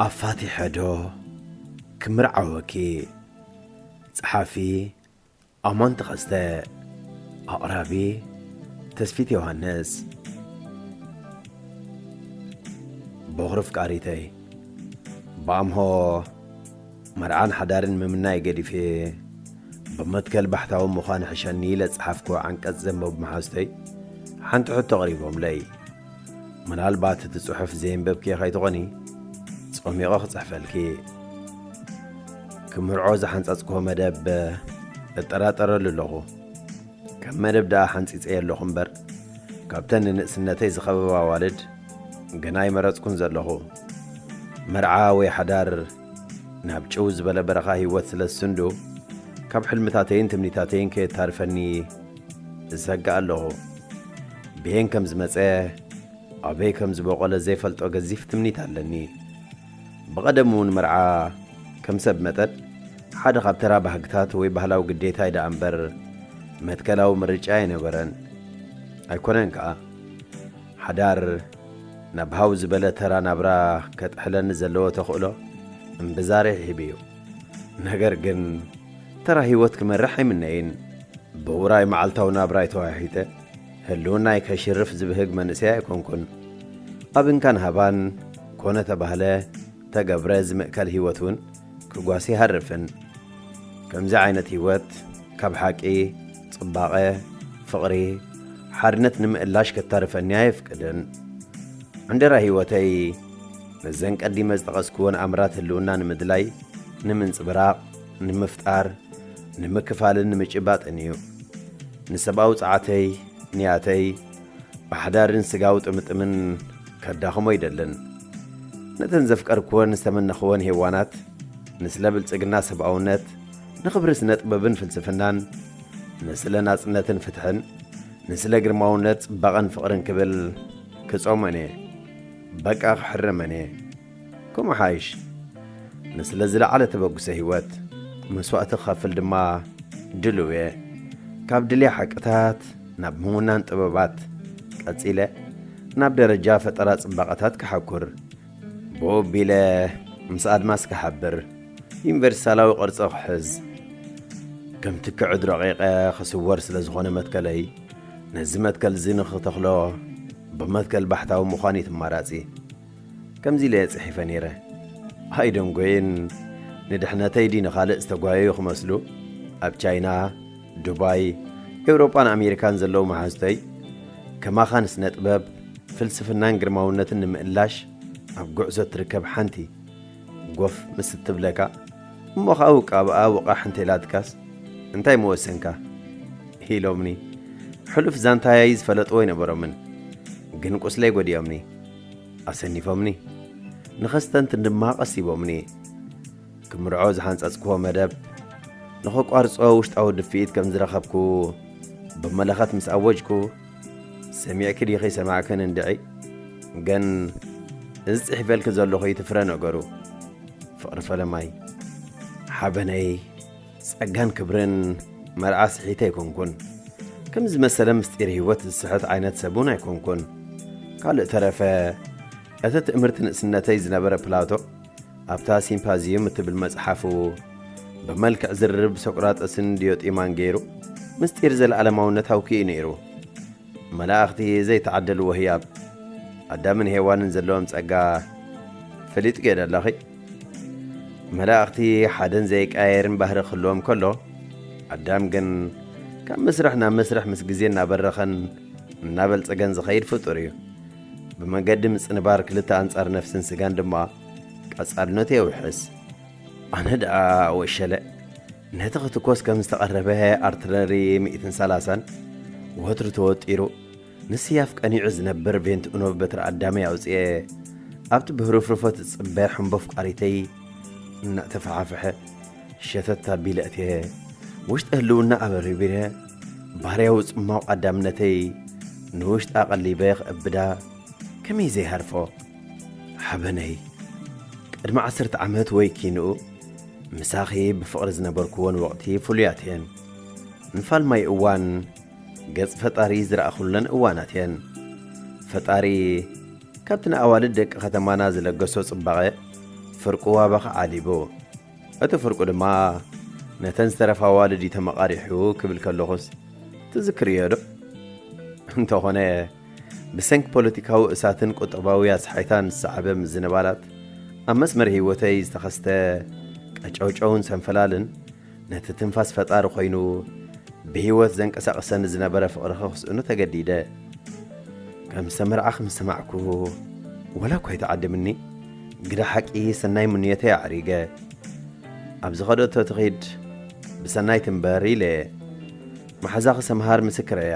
ኣፋቲሐ ዶ ክምርዓወኪ? ጸሓፊ ኣማን ተኸስተ። ኣቕራቢ ተስፊት ዮሃንስ። ቦኽሪ ፍቃሪተይ፣ ብኣምሆ መርዓን ሓዳርን ምምናይ ገዲፌ፣ ብመትከል ባሕታዊ ምዃን ሕሸኒ ኢለ ዝጸሓፍክዎ ዓንቀጽ ዘንበቡ መሓዙተይ ሓንቲ ሕቶ ኣቕሪቦምለይ። ምናልባት እቲ ጽሑፍ ዘየንበብክዮ ከይትኾኒ፣ ጸሚቐ ክጽሕፈልኪ። ክምርዖ ዝሓንጸጽክዎ መደብ እጠራጠረሉ ኣለኹ። ከም መደብ ደኣ ሓንጺጸዮ ኣለኹ እምበር፣ ካብተን ንንእስነተይ ዝኸበባ ኣዋልድ ገና ኣይመረጽኩን ዘለኹ። መርዓ ወይ ሓዳር ናብ ጭው ዝበለ በረኻ ህይወት ስለ ዝስንዱ፣ ካብ ሕልምታተይን ትምኒታተይን ከየታርፈኒ እሰግእ ኣለኹ። ብሄን ከም ዝመጸ፣ ኣበይ ከም ዝበቖለ ዘይፈልጦ ገዚፍ ትምኒት ኣለኒ። ብቐደሙ እውን መርዓ ከም ሰብ መጠን ሓደ ካብ ተራ ባህግታት ወይ ባህላዊ ግዴታይ ደኣ እምበር መትከላዊ ምርጫ ኣይነበረን። ኣይኮነን ከኣ። ሓዳር ናብ ሃው ዝበለ ተራ ናብራ ከጥሕለኒ ዘለዎ ተኽእሎ እምብዛ ርሒብ እዩ። ነገር ግን ተራ ህይወት ክመርሕ ኣይምነይን። ብውራይ መዓልታዊ ናብራይ ተዋሒጠ ህልውናይ ከሽርፍ ዝብህግ መንእሰይ ኣይኮንኩን። ኣብ እንካን ሃባን ኮነ ተባህለ ተገብረ ዝምእከል ህይወት እውን ክጓሲ ይሃርፍን። ከምዚ ዓይነት ህይወት ካብ ሓቂ፣ ጽባቐ፣ ፍቕሪ፣ ሓርነት ንምእላሽ ከታርፈኒ ኣየፍቅድን። ዕንደራ ህይወተይ ነዘን ቀዲመ ዝጠቐስክወን ኣምራት ህልውና ንምድላይ፣ ንምንጽብራቕ፣ ንምፍጣር፣ ንምክፋልን ንምጭባጥን እዩ። ንሰብኣዊ ጸዓተይ፣ ንያተይ፣ ብሓዳርን ስጋዊ ጥምጥምን ከዳኽሞ ኣይደልን። ነተን ዘፍቀርክወን ዝተመነኽወን ሄዋናት፣ ንስለ ብልጽግና ሰብኣውነት፣ ንኽብሪ ስነ ጥበብን ፍልስፍናን፣ ንስለ ናጽነትን ፍትሕን፣ ንስለ ግርማውነት ጽባቐን ፍቕርን ክብል ክጾመን እየ። በቃ ክሕረመን እየ። ከምኡ ሓይሽ። ንስለ ዝለዓለ ተበግሶ ህይወት መስዋእቲ ክኸፍል ድማ ድሉው እየ። ካብ ድልያ ሓቅታት ናብ ምውናን ጥበባት ቀጺለ ናብ ደረጃ ፈጠራ ጽባቐታት ክሓኩር። ብኡ ኣቢለ ምስ ኣድማስ ክሓብር፣ ዩኒቨርሳላዊ ቅርጺ ክሕዝ። ከምቲ ክዕድ ረቒቐ ክስወር ስለ ዝኾነ መትከለይ፣ ነዚ መትከል እዚ ንኽተኽሎ ብመትከል ባሕታዊ ምዃን እዩ እቲ ኣማራጺ። ከምዚ ኢለ እየ ጽሒፈ ነይረ። ኣይደንጎይን፣ ንድሕነተይ ድዩ ንኻልእ ዝተጓየዩ ክመስሉ፣ ኣብ ቻይና፣ ዱባይ፣ ኤውሮጳን ኣሜሪካን ዘለዉ መሓዙተይ፣ ከማኻ ንስነ ጥበብ፣ ፍልስፍናን ግርማውነትን ንምእላሽ ኣብ ጉዕዞ እትርከብ ሓንቲ ጎፍ ምስ እትብለካ፣ እሞ ኸኣ ውቃ ብኣ ውቓሕ እንተ ኢላትካስ እንታይ ምወሰንካ? ኢሎምኒ። ሕሉፍ ዛንታየይ ዝፈለጥዎ ኣይነበሮምን፣ ግን ቁስለይ ጎዲኦምኒ። ኣሰኒፎምኒ። ንኸስተንትን ድማ ቀሲቦምኒ። ክምርዖ ዝሓንጸጽክዎ መደብ ንኸቋርጾ ውሽጣዊ ድፍኢት ከም ዝረኸብኩ ብመለኸት ምስ ኣወጅኩ፣ ሰሚዕኪ ዲኺ ሰማዕክን እንድዒ? ግን እዚ ጽሒፈልኪ ዘለኹ እዩ እቲ ፍረ ነገሩ። ፍቕሪ ፈለማይ፣ ሓበነይ፣ ጸጋን ክብርን መርዓ ስሒተ ኣይኮንኩን። ከም ዝመሰለ ምስጢር ህይወት ዝስሕት ዓይነት ሰብ እውን ኣይኮንኩን። ካልእ ተረፈ፣ እቲ ትእምርቲ ንእስነተይ ዝነበረ ፕላቶ፣ ኣብታ ሲምፓዚዩም እትብል መጽሓፉ፣ ብመልክዕ ዝርርብ ሶቅራጠስን ዲዮጢማን ገይሩ፣ ምስጢር ዘለኣለማውነት ኣውኪኡ ነይሩ። መላእኽቲ ዘይተዓደልዎ ህያብ፣ ኣዳምን ሄዋንን ዘለዎም ጸጋ ፈሊጥኪ ዶ ኣለኺ? መላእኽቲ ሓደን ዘይቀያየርን ባህሪ ክህልዎም ከሎ፣ ኣዳም ግን ካብ መስርሕ ናብ መስርሕ ምስ ግዜ እናበረኸን እናበልጸገን ዝኸይድ ፍጡር እዩ። ብመገዲ ምጽንባር ክልተ ኣንጻር ነፍስን ስጋን ድማ ቀጻልነቱ የውሕስ። ኣነ ደኣ ወሸለ፣ ነቲ ክትኮስ ከም ዝተቐረበ ኣርትለሪ ሚእትን ሰላሳን ወትሩ ተወጢሩ፣ ንስያፍ ቀኒዑ ዝነብር ቬንት ኡኖ በትሪ ኣዳመይ ኣውጽኤ፣ ኣብቲ ብህሩፍሩፎ ትጽበ ሕምቦ ፍቃሪተይ እናተፈሓፍሐ፣ ሸተት ኣቢለ እትየ፣ ውሽጢ ህልውና ኣበርቢረ፣ ባርያዊ ጽማው ኣዳምነተይ ንውሽጣ ቀሊበ ክእብዳ፣ ከመይ ዘይሃርፎ? ሓበነይ፣ ቅድሚ ዓሰርተ ዓመት ወይ ኪንኡ ምሳኺ ብፍቕሪ ዝነበርኩወን ወቕቲ ፍሉያት እየን። ንፋልማይ እዋን ገጽ ፈጣሪ ዝረኣኹለን እዋናት እየን። ፈጣሪ ካብቲ ንኣዋልድ ደቂ ከተማና ዝለገሶ ጽባቐ ፍርቁ ዋባኺ ዓሊቡ፣ እቲ ፍርቁ ድማ ነተን ዝተረፋ ኣዋልድ እዩ ተመቓሪሑ ክብል ከለኹስ ትዝክርዮ ዶ? እንተኾነ፣ ብሰንኪ ፖለቲካዊ እሳትን ቁጠባዊ ኣስሓይታን ዝሰዓበ ምዝንባላት፣ ኣብ መስመር ህይወተይ ዝተኸስተ ቀጨውጨውን ሰንፈላልን፣ ነቲ ትንፋስ ፈጣሪ ኮይኑ ብህይወት ዘንቀሳቕሰኒ ዝነበረ ፍቕርኺ ክስእኖ ተገዲደ። ከም ዝተመርዓኺ ምስ ሰማዕኩ፣ ወላ እኳ ኣይተዓድምኒ፣ ግዳ ሓቂ ሰናይ ምንዮተይ ኣዕሪገ። ኣብ ዝኸደቶ ትኺድ፣ ብሰናይ ትንበር ኢለ። መሓዛኺ ሰምሃር ምስክረያ።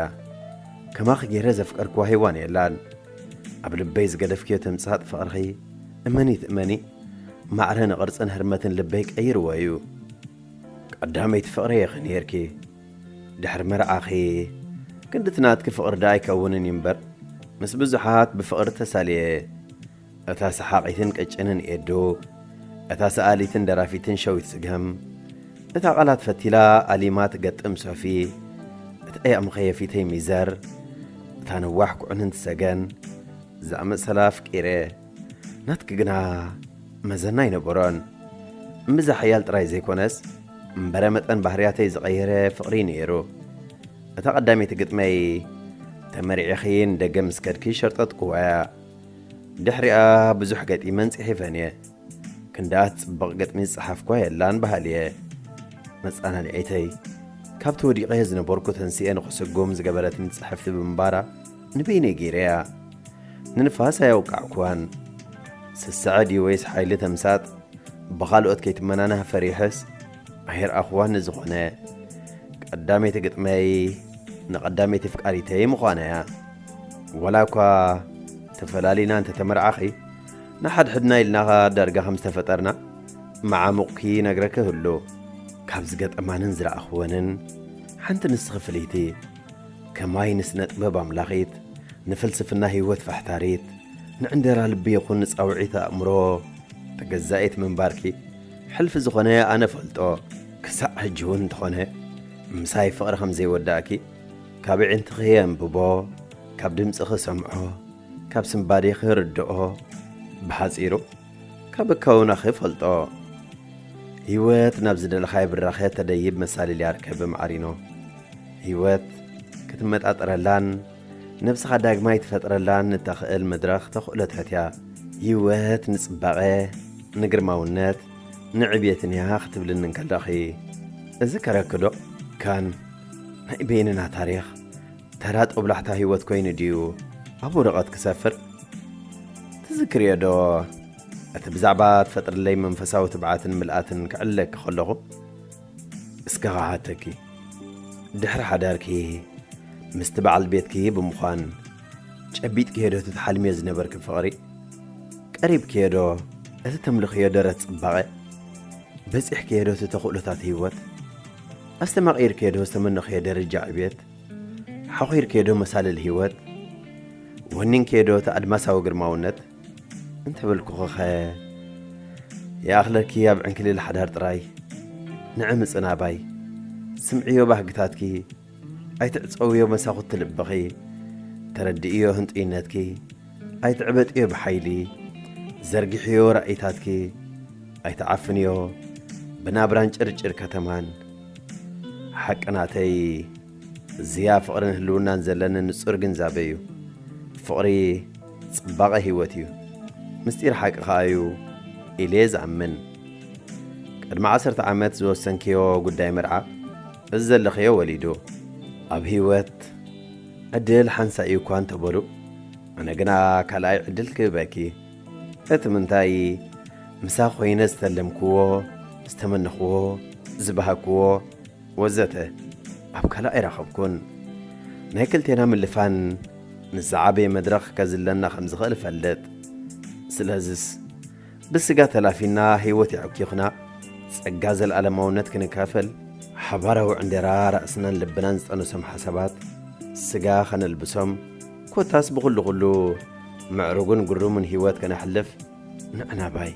ከማኺ ገይረ ዘፍቀርክዋ ሄዋን የላን። ኣብ ልበይ ዝገደፍክዮ ተምጻጥ ፍቕርኺ፣ እመኒ ትእመኒ፣ ማዕረ ንቕርጽን ህርመትን ልበይ ቀይርዎ እዩ። ቀዳመይቲ ፍቕረይ ኢኺ ነይርኪ። ድሕሪ መርዓኺ፣ ክንድቲ ናትኪ ፍቕሪ ደኣ ኣይከውንን እዩ እምበር፣ ምስ ብዙሓት ብፍቕሪ ተሳልየ። እታ ሰሓቒትን ቅጭንን ኤዱ፣ እታ ሰኣሊትን ደራፊትን ሸዊት ስገም፣ እታ ቃላት ፈቲላ ኣሊማ ትገጥም ሶፊ፣ እታ ያምኸየ ፊተይ ሚዘር፣ እታ ነዋሕ ኩዕንንቲ ሰገን፣ ዝኣመሰላ ኣፍቂረ። ናትኪ ግና መዘና ኣይነበሮን። እምብዛ ሓያል ጥራይ ዘይኮነስ፣ እምበረ መጠን ባህርያተይ ዝቐየረ ፍቕሪ ነይሩ። እታ ቀዳመይቲ ግጥመይ፣ ተመሪዒኺ ንደገ ምስ ከድኪ ሸርጠጥክዋ እያ። ድሕሪኣ ብዙሕ ገጢመን ጽሒፈን እየ። ክንድኣ ትጽብቕ ግጥሚ ዝጸሓፍኳ የላን በሃሊ እየ። መጸናንዒተይ፣ ካብቲ ወዲቐ ዝነበርኩ ተንሲኤ ንኽስጉም ዝገበረትኒ ጽሕፍቲ ብምንባራ ንበይነይ ገይረያ። ንንፋስ ኣየውቃዕኩዋን። ስስዐ ድዩ ወይስ ሓይሊ ተምሳጥ ብኻልኦት ከይትመናነህ ፈሪሐስ ኣይርኣኹዋን። ንዝኾነ፣ ቀዳመይቲ ግጥመይ ንቐዳመይቲ ፍቃሪተይ ምዃና እያ። ወላ እኳ ተፈላሊና እንተተመርዓኺ፣ ንሓድሕድና ኢልና ዳርጋ ከም ዝተፈጠርና መዓሙቕኪ ነግረኪ ህሉ። ካብ ዝገጠማንን ዝረኣኽወንን ሓንቲ ንስኺ ፍልይቲ። ከማይ ንስነ ጥበብ ኣምላኺት፣ ንፍልስፍና ህይወት ፋሕታሪት፣ ንዕንደራ ልቢ ይኹን ንጻውዒት ኣእምሮ ተገዛኢት ምንባርኪ ሕልፊ ዝኾነ ኣነ ፈልጦ። ክሳዕ ሕጂ እውን እንተኾነ ምሳይ ፍቕሪ ከም ዘይወዳእኪ ካብ ኣዒንትኺ የንብቦ፣ ካብ ድምፅኺ ሰምዖ፣ ካብ ስንባዴኺ ርድኦ። ብሓፂሩ ካብ እካውናኺ ፈልጦ። ህይወት ናብ ዝደለኻዮ ብራኸ ተደይብ መሳልል ያርከ ብማዕሪኖ። ህይወት ክትመጣጠረላን ነብስኻ ዳግማይ ትፈጥረላን እተኽእል መድረኽ ተኽእሎታት እያ። ህይወት ንጽባቐ፣ ንግርማውነት፣ ንዕብየትን እያ ክትብልኒ እንከለኺ፣ እዚ ከረክዶ ካን ናይ በይንና ታሪኽ ተራ ጦብላሕታ ህይወት ኮይኑ ድዩ ኣብ ወረቐት ክሰፍር? ትዝክርዮ ዶ? እቲ ብዛዕባ ትፈጥርለይ መንፈሳዊ ትብዓትን ምልኣትን ክዕለኪ ከለኹ፣ እስከ ኸሓተኪ፣ ድሕሪ ሓዳርኪ ምስቲ በዓል ቤትኪ ብምዃን ጨቢጥክዮ ዶ እቲ ትሓልምዮ ዝነበርኪ ፍቕሪ? ቀሪብክዮ ዶ እቲ ተምልኽዮ ደረት ጽባቐ? በጺሕክዮ ዶ እቲ ተኽእሎታት ህይወት? ኣስተማቒርክዮ ዶ ዝተመነኽዮ ደረጃ ዕብየት? ሓኺርክዮ ዶ መሳልል ህይወት? ወኒንክዮ ዶ እቲ ኣድማሳዊ ግርማውነት? እንተበልኩኺኸ፣ ይኣኽለኪ ኣብ ዕንክሊል ሓዳር ጥራይ ንዒ ምጽናባይ። ስምዕዮ ባህግታትኪ፣ ኣይትዕጸውዮ መሳኹቲ ልብኺ። ተረድእዮ ህንጡይነትኪ፣ ኣይትዕበጥዮ ብሓይሊ። ዘርግሕዮ ራእይታትኪ፣ ኣይትዓፍንዮ ብናብራን ጭርጭር ከተማን። ሓቂ ናተይ፣ ዝያ ፍቕርን ህልውናን ዘለኒ ንጹር ግንዛበ እዩ። ፍቕሪ ጽባቐ ህይወት እዩ። ምስጢር ሓቂ ኸኣ እዩ ኢለ ዝኣምን። ቅድሚ ዓሰርተ ዓመት ዝወሰንክዮ ጉዳይ መርዓ፣ እዚ ዘለኽዮ ወሊዱ። ኣብ ህይወት ዕድል ሓንሳእ እዩ እኳ እንተበሉ፣ ኣነ ግና ካልኣይ ዕድል ክህበኪ። እቲ ምንታይ፣ ምሳኺ ኮይነ ዝተለምክዎ፣ ዝተመነኽዎ፣ ዝበሃግክዎ፣ ወዘተ ኣብ ካልእ ኣይረኸብኩን። ናይ ክልቴና ምልፋን ንዝዓበየ መድረኽ ከዝለና ከም ዝኽእል እፈልጥ። ስለዝስ፣ ብስጋ ተላፊና ህይወት የዕኪኹና፣ ጸጋ ዘለኣለማውነት ክንካፈል፣ ሓባራዊ ዕንደራ ራእስናን ልብናን ዝጠነሶም ሓሳባት ስጋ ከነልብሶም፣ ኮታስ ብኹሉ ኩሉ ምዕሩግን ግሩምን ህይወት ከነሕልፍ ንዕናባይ።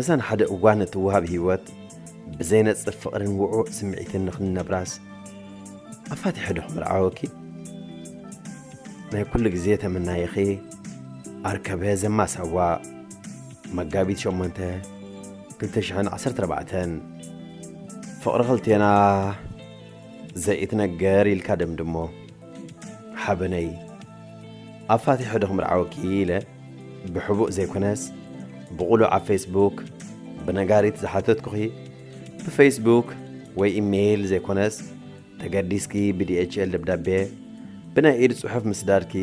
እዛ ንሓደ እዋን እትወሃብ ህይወት ብዘይነጽፍ ፍቕርን ውዑዕ ስምዒትን ንኽንነብራስ ኣፋቲሐ ዶ ክምርዓወኪ? ናይ ኩሉ ግዜ ተመናይኺ ኣርከበ ዘማሳዋ። መጋቢት ሸሞንተ ክልተ ሽሕን ዓሰርተ ኣርባዕተን። ፍቕሪ ክልቴና ዘይእትነገር ኢልካ ደምድሞ። ሓበነይ፣ ኣፋቲሐ ዶ ክምርዓወኪ ኢለ ብሕቡእ ዘይኮነስ ብቕሉዕ ኣብ ፌስቡክ ብነጋሪት ዝሓተትኩኺ፣ ብፌስቡክ ወይ ኢሜይል ዘይኮነስ ተገዲስኪ ብዲ ኤች ኤል ደብዳቤ ብናይ ኢድ ጽሑፍ ምስዳድኪ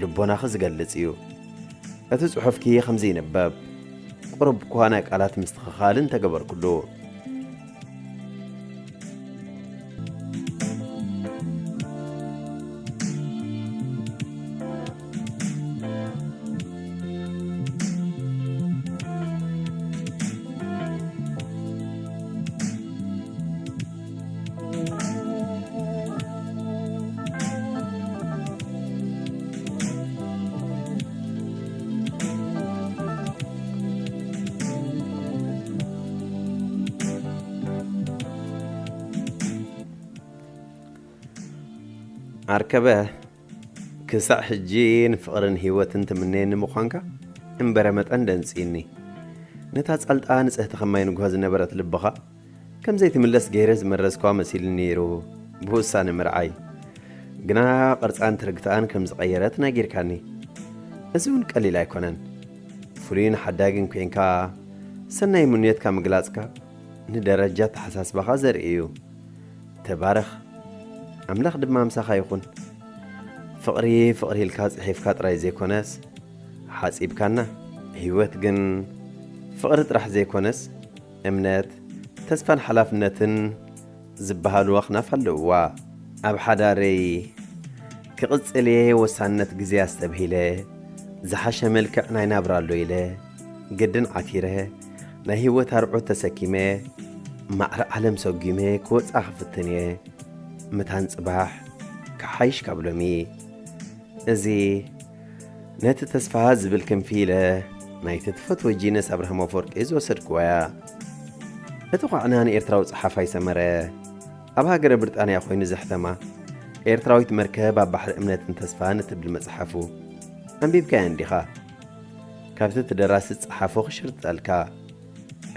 ልቦናኺ ዝገልጽ እዩ። እቲ ጽሑፍኪ ከምዚ ይንበብ፣ ቁሩብ እኳ ናይ ቃላት ምስትኽኻል እንተገበርኩሉ። ኣርከበ፣ ክሳዕ ሕጂ ንፍቕርን ህይወትን ትምነየኒ ምዃንካ እምበረ መጠን ደንጽዩኒ። ነታ ጻልጣ ንጽህቲ ከማይ ንግሆ ዝነበረት ልብኻ ከም ዘይትምለስ ገይረ ዝመረዝኳ መሲሉኒ ነይሩ ብውሳነ ምርዓይ። ግና ቅርጻን ትርግትኣን ከም ዝቐየረት ነጊርካኒ። እዚ እውን ቀሊል ኣይኮነን። ፍሉይን ሓዳግን ኮይንካ ሰናይ ምንዮትካ ምግላጽካ ንደረጃ ኣተሓሳስባኻ ዘርኢ እዩ። ተባረኽ፣ ኣምላኽ ድማ ምሳኻ ይኹን። ፍቕሪ ፍቕሪ ኢልካ ጽሒፍካ ጥራይ ዘይኮነስ ሓጺብካና። ህይወት ግን ፍቕሪ ጥራሕ ዘይኮነስ እምነት፣ ተስፋን ሓላፍነትን ዝበሃሉ ኣኽናፍ ኣለውዋ። ኣብ ሓዳረይ ክቕጽል እየ ወሳንነት ግዜ ኣስተብሂለ፣ ዝሓሸ መልክዕ ናይ ናብራ ኣሎ ኢለ፣ ግድን ዓቲረ፣ ናይ ህይወት ኣርዑት ተሰኪመ፣ ማዕረ ዓለም ሰጒመ ክወጽኣ ክፍትን እየ። መታን ጽባሕ ክሓይሽ ካብ ሎሚ። እዚ ነቲ ተስፋ ዝብል ክንፊ ኢለ ናይቲ ትፈትዎ ጂነስ ኣብርሃም ኣፈወርቂ ዝወሰድክዎ እያ። እቲ ኳዕና ንኤርትራዊ ጸሓፋይ ሰመረ፣ ኣብ ሃገረ ብሪጣንያ ኮይኑ ዘሕተማ ኤርትራዊት መርከብ ኣብ ባሕሪ እምነትን ተስፋን እትብል መጽሓፉ ኣንቢብካያ እንዲኻ? ካብቲ እቲ ደራሲ ዝጸሓፎ ክሽርጠልካ።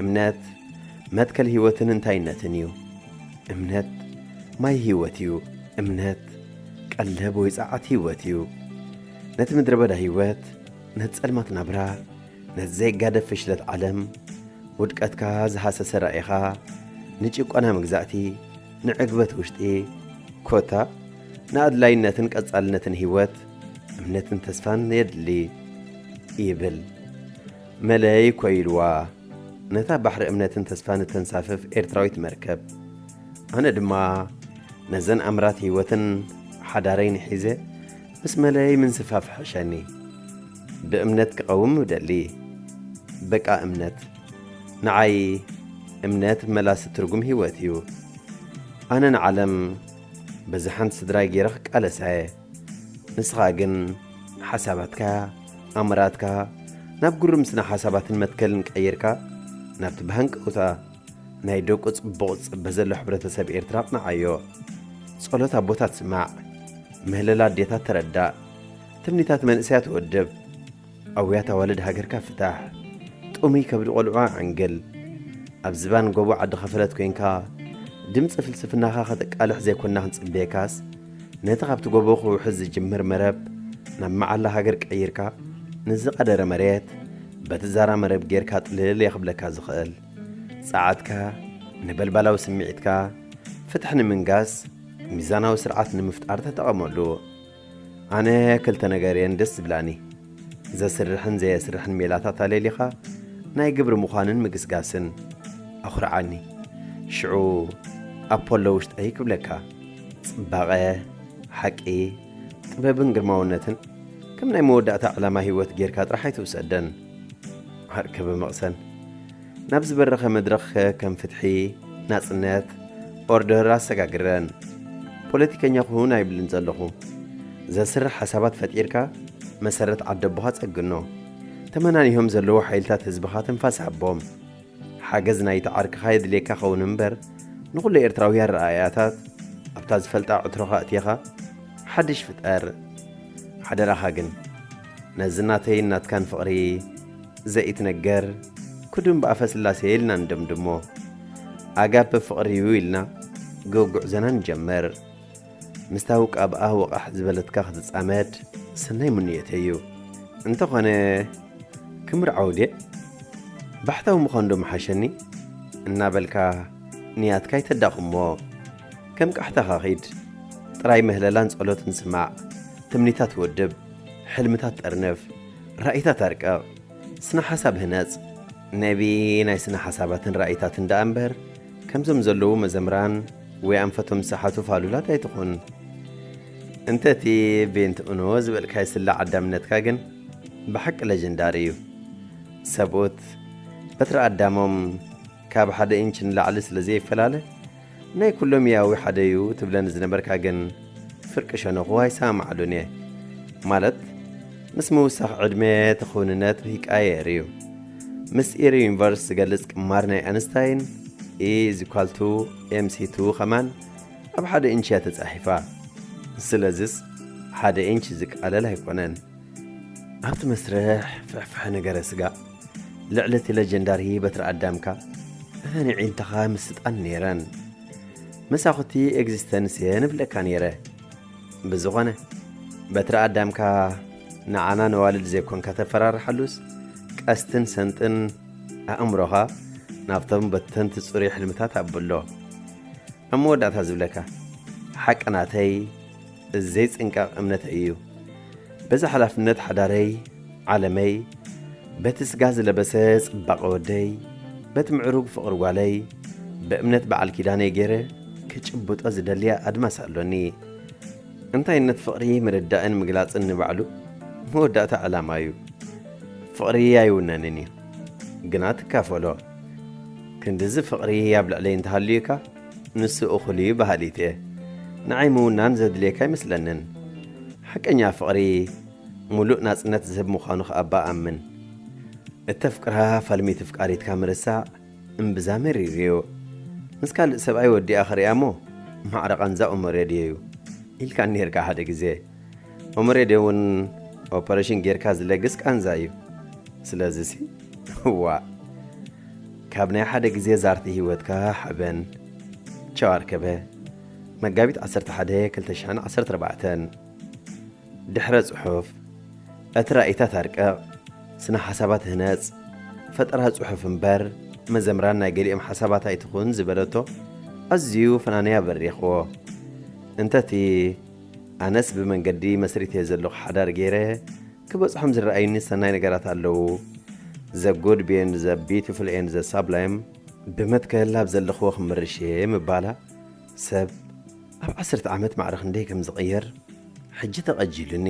እምነት መትከል ህይወትን እንታይነትን እዩ። እምነት ማይ ህይወት እዩ። እምነት ቀለብ ወይ ጸዓት ህይወት እዩ። ነቲ ምድረ በዳ ህይወት፣ ነቲ ጸልማት ናብራ፣ ነቲ ዘይጋደፍ ፍሽለት ዓለም፣ ውድቀትካ ዝሃሰሰ ራኢኻ፣ ንጭቆና መግዛእቲ፣ ንዕግበት ውሽጢ፣ ኮታ ንኣድላይነትን ቀጻልነትን ህይወት እምነትን ተስፋን የድሊ ይብል። መለይ ኮ ኢልዋ ነታ ባሕሪ እምነትን ተስፋን እተንሳፍፍ ኤርትራዊት መርከብ። ኣነ ድማ ነዘን ኣምራት ህይወትን ሓዳረይን ሒዘ ምስ መለይ ምንስፋፍ ሕሸኒ። ብእምነት ክቐውም እደሊ። በቃ እምነት። ንዓይ እምነት መላሲ ትርጉም ህይወት እዩ። ኣነ ንዓለም በዚ ሓንቲ ስድራይ ገይረ ክቃለሳ እየ። ንስኻ ግን ሓሳባትካ፣ ኣምራትካ ናብ ግሩም ስነ ሓሳባትን መትከልን ቀይርካ፣ ናብቲ ብሃንቀውታ ናይ ደቁ ጽቡቕ ዝጽበ ዘሎ ሕብረተሰብ ኤርትራ ኣቕንዓዮ። ጸሎት ኣቦታት ስማዕ፣ ምህለላ ኣዴታት ተረዳእ፣ ትምኒታት መንእሰያት ወድብ፣ ኣውያት ኣዋልድ ሃገርካ ፍታሕ፣ ጥሙይ ከብዲ ቆልዑ ኣዕንግል። ኣብ ዝባን ጎቦ ዓዲ ከፈለት ኮይንካ፣ ድምጺ ፍልስፍናኻ ከተቃልሕ ዘይኮንና ክንጽበየካስ፣ ነቲ ካብቲ ጎቦ ክውሕዝ ዝጅምር መረብ ናብ መዓላ ሃገር ቀይርካ፣ ንዝቐደረ መሬት በቲ ዛራ መረብ ጌርካ ጥልል እየ ክብለካ ዝኽእል። ጸዓትካ፣ ነበልባላዊ ስምዒትካ፣ ፍትሒ ንምንጋስ፣ ሚዛናዊ ስርዓት ንምፍጣር ተጠቐመሉ። ኣነ ክልተ ነገር እየን ደስ ዝብላኒ። ዘስርሕን ዘየስርሕን ሜላታት ኣሌሊኻ ናይ ግብሪ ምዃንን ምግስጋስን። ኣኹርዓኒ። ሽዑ ኣፖሎ ውሽጠይ ክብለካ። ጽባቐ፣ ሓቂ፣ ጥበብን ግርማውነትን ከም ናይ መወዳእታ ዕላማ ህይወት ጌርካ ጥራሕ ኣይትውሰደን። ኣርከበ መቕሰን። ናብ ዝበረኸ መድረኽ ከም ፍትሒ፣ ናጽነት፣ ኦርደር ኣሰጋግረን። ፖለቲከኛ ኩን ኣይብልን ዘለኹ። ዘስርሕ ሓሳባት ፈጢርካ መሰረት ዓደቦኻ ጸግኖ። ተመናኒሆም ዘለዉ ሓይልታት ህዝብኻ ትንፋስ ሃቦም። ሓገዝ ናይቲ ዓርክኻ የድልየካ ኸውን እምበር፣ ንኹሉ ኤርትራዊ ኣረኣእያታት ኣብታ ዝፈልጣ ዕትሮኻ ኣእቲኻ ሓድሽ ፍጠር። ሓደራኻ ግን፣ ነዚ ናተይን ናትካን ፍቕሪ ዘይትነገር ክዱን ብኣፈ ስላሴ ኢልና ንደምድሞ። ኣጋፕ ፍቕሪ እዩ ኢልና ግጉዕዘና ንጀምር። ምስታ ውቃ ብኣ ወቓሕ ዝበለትካ ክትጻመድ ሰናይ ምንየተይ እዩ። እንተኾነ፣ ክምርዓው ድየ? ባሕታዊ ምዃን ዶ ምሓሸኒ? እናበልካ ንያትካ ኣይተዳኽሞ። ከም ቃሕታኻ ኺድ። ጥራይ ምህለላን ጸሎትን ስማዕ። ትምኒታት ወድብ። ሕልምታት ጠርንፍ። ራእይታት ኣርቅቕ። ስነ ሓሳብ ህነጽ። ነቢ ናይ ስነ ሓሳባትን ራእይታትን ደኣ እምበር፣ ከምዞም ዘለዉ መዘምራን ወይ ኣንፈቶም ዝሰሓቱ ፋሉላት ኣይትኹን። እንተ እቲ ቬንት ኡኖ ዝበልካዮ ስላ ዓዳምነትካ ግን ብሓቂ ለጀንዳሪ እዩ። ሰብኡት በትሪ ኣዳሞም ካብ ሓደ ኢንች ንላዕሊ ስለ ዘይፈላለ፣ ናይ ኩሎም ያዊ ሓደ እዩ ትብለኒ ዝነበርካ ግን ፍርቂ ሸነኹ ኣይሰማማዕሉን እየ። ማለት፣ ምስ ምውሳኽ ዕድመ እቲ ክውንነት ይቃየር እዩ። ምስ ኢሪ ዩኒቨርስ ዝገልጽ ቅማር ናይ ኣንስታይን፣ E is equal to M C two ከማን ኣብ ሓደ ኢንች እያ ተጻሒፋ። ስለዚስ ሓደ ኢንች ዝቃለል ኣይኮነን። ኣብቲ መስርሕ ፍሕፍሐ ነገረ ስጋ፣ ልዕሊ እቲ ለጀንዳሪ በትሪ ኣዳምካ፣ እተን ኣዒንትኻ ምስጣን ነይረን። መሳኹቲ ኤግዚስተንስ እየ ንብለካ ነይረ። ብዝኾነ፣ በትሪ ኣዳምካ ንዓና ነዋልድ ዘይኮንካ ተፈራርሓሉስ፣ ቀስትን ሰንጥን ኣእምሮኻ ናብቶም በተንቲ ጽሩይ ሕልምታት ኣብሎ። ኣብ መወዳእታ ዝብለካ፣ ሓቂ ናተይ፣ ዘይጽንቀቕ እምነተይ እዩ። በዚ ሓላፍነት ሓዳረይ፣ ዓለመይ፣ በቲ ስጋ ዝለበሰ ጽባቐ ወደይ፣ በቲ ምዕሩግ ፍቕሪ ጓለይ፣ ብእምነት በዓል ኪዳነይ ገይረ ክጭብጦ ዝደልያ ኣድማስ ኣሎኒ። እንታይነት ፍቕሪ ምርዳእን ምግላጽን ንባዕሉ መወዳእታ ዕላማ እዩ። ፍቕሪ ኣይውነንን እዩ፣ ግና ትካፈሎ። ክንድዚ ፍቕሪ ኣብ ልዕለይ እንተሃልዩካ፣ ንሱ እኹል እዩ በሃሊት እየ። ንዓይ ምውናን ዘድልየካ ኣይመስለንን። ሓቀኛ ፍቕሪ፣ ምሉእ ናጽነት ዝህብ ምዃኑ ከኣ እባ ኣምን። እተፍቅራ ፋልሚት ፍቃሪትካ ምርሳዕ እምብዛ መሪር እዩ። ምስ ካልእ ሰብኣይ ወዲኣ ክሪኣ እሞ፣ ማዕረ ቃንዛ ኦመሬድዮ እዩ ኢልካኒ ነይርካ ሓደ ግዜ። ኦመሬድዮ እውን ኦፐሬሽን ጌርካ ዝለግስ ቃንዛ እዩ። ስለዚሲ፣ እዋእ፣ ካብ ናይ ሓደ ግዜ ዛርቲ ህይወትካ ሓበን። ቻው ኣርከበ። መጋቢት ዓሰርተ ሓደ ክልተ ሽሕን ዓሰርተ ኣርባዕተን። ድሕረ ጽሑፍ፣ እቲ ራእይታት ኣርቅቕ፣ ስነ ሓሳባት ህነጽ፣ ፈጠራ ጽሑፍ እምበር መዘምራን ናይ ገሊኦም ሓሳባት ኣይትኹን ዝበለቶ ኣዝዩ ፈናንያ በሪኽዎ። እንተቲ ኣነስ ብመንገዲ መስሪተዮ ዘለኹ ሓዳር ገይረ ክበጽሖም ዝረኣዩኒ ሰናይ ነገራት ኣለዉ። The good beyond the beautiful and the sublime ብመትከል ኣብ ዘለኽዎ ክምርሽ እየ ምባላ ሰብ ኣብ ዓሰርተ ዓመት ማዕረ ክንደይ ከም ዝቕየር ሕጂ ተቐጂሉኒ።